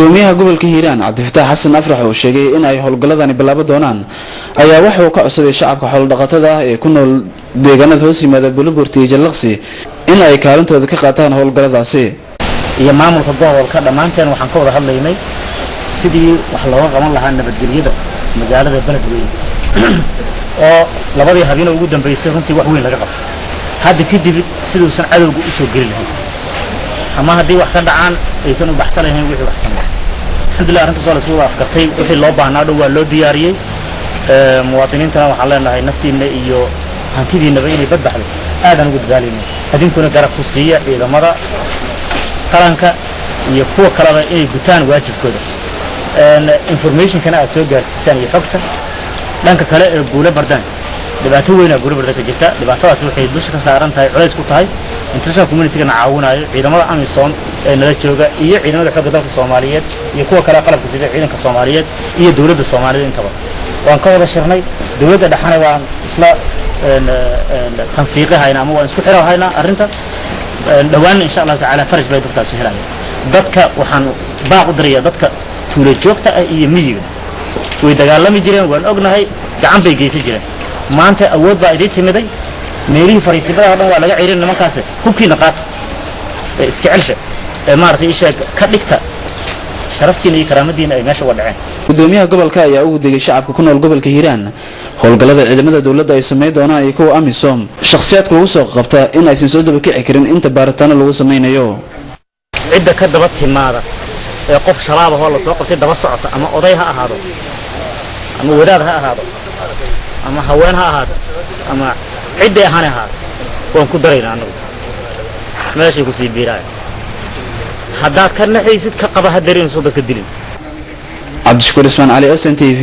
Gudoomiyaha gobolka Hiiraan Cabdifataax Xasan Afrax oo sheegay in ay howlgalladani bilaabo doonaan ayaa waxa uu ka codsaday shacabka xoolo-dhaqatada ah ee ku nool deegaanada hoos yimaada Buulaburti iyo Jallaqsi in ay kaalintooda ka qaataan howlgalladaasi. Iyo maamulka gobolka dhammaanteen waxaan ka wada hadlaynay sidii wax looga qaban lahaa nabadgelyada magaalada Beledweyne, oo labadii habeen ugu dambeysay runtii wax weyn laga qabto. Hadda kadib siduusan cadowga usoo geli lahayn ama haddii wax ka dhacaan aysan u baxsan lahayn wixii wax sameeya. Alxamdulillah, arrintaas waa la isku afkartay. Wixii loo baahnaa dhow waa loo diyaariyey. Muwaadiniintana waxaan leenahay naftiinna iyo hantidiinaba inay badbaxdo aadaan ugu dadaalayna. Adinkuna garab ku siiya ciidamada qaranka iyo kuwa kaleba inay gutaan waajibkooda, informationkana aad soo gaarsiisaan iyo xogta. Dhanka kale ee Buulo Bardaan, dhibaato weynaa Buulo Bardaan ka jirta. Dhibaatadaasi waxay dusha ka saaran tahay, culays ku tahay international community-gana caawinayo, ciidamada AMISOM ee nala jooga iyo ciidamada xoogga dalka Soomaaliyeed iyo kuwa kale qalabka sida ciidanka Soomaaliyeed iyo dowladda Soomaaliyeed intaba. Waan ka wada shirnay, dowladda dhexana waan isla tanfiiqihaynaa ama waan isku xirahaynaa arrinta. Dhowaanna insha Allahu tacaala faraj bay dadkaasi helayaan. Dadka waxaan baaq u dirayaa, dadka tuulo joogta ah iyo miyiga, way dagaalami jireen, waan ognahay, gacan bay geysan jireen. Maanta awood baa idiin timiday. Meelihii fariisimadaha o dhan waa laga cirin nimankaasi. Hubkiina qaata ee iska celsha ee maaragtay isheeg ka dhigta sharaftiina iyo karaamadiina ay meesha uga dhaceen. Gudoomiyaha gobolka ayaa ugu degay shacabka ku nool gobolka Hiiraan howlgallada ciidamada dowladda ay sameyn doonaan iyo kuwa AMISOM shakhsiyaadka lagu soo qabta in aysan soo daba kici karin inta baaritaano lagu sameynayo. Cidda ka daba timaada ee qof shabaab ahoo lasoo qabtay daba socota, ama oday ha ahaado ama wadaad ha ahaado ama haween ha ahaato ama cidday ahaan ahaato, waan ku daraynaa annagu, meeshay kusii biiraaya. Haddaad ka naxaysid ka qaba, ha darin soo dadka dilin. Cabdishakuur Ismaan Cali, SNTV.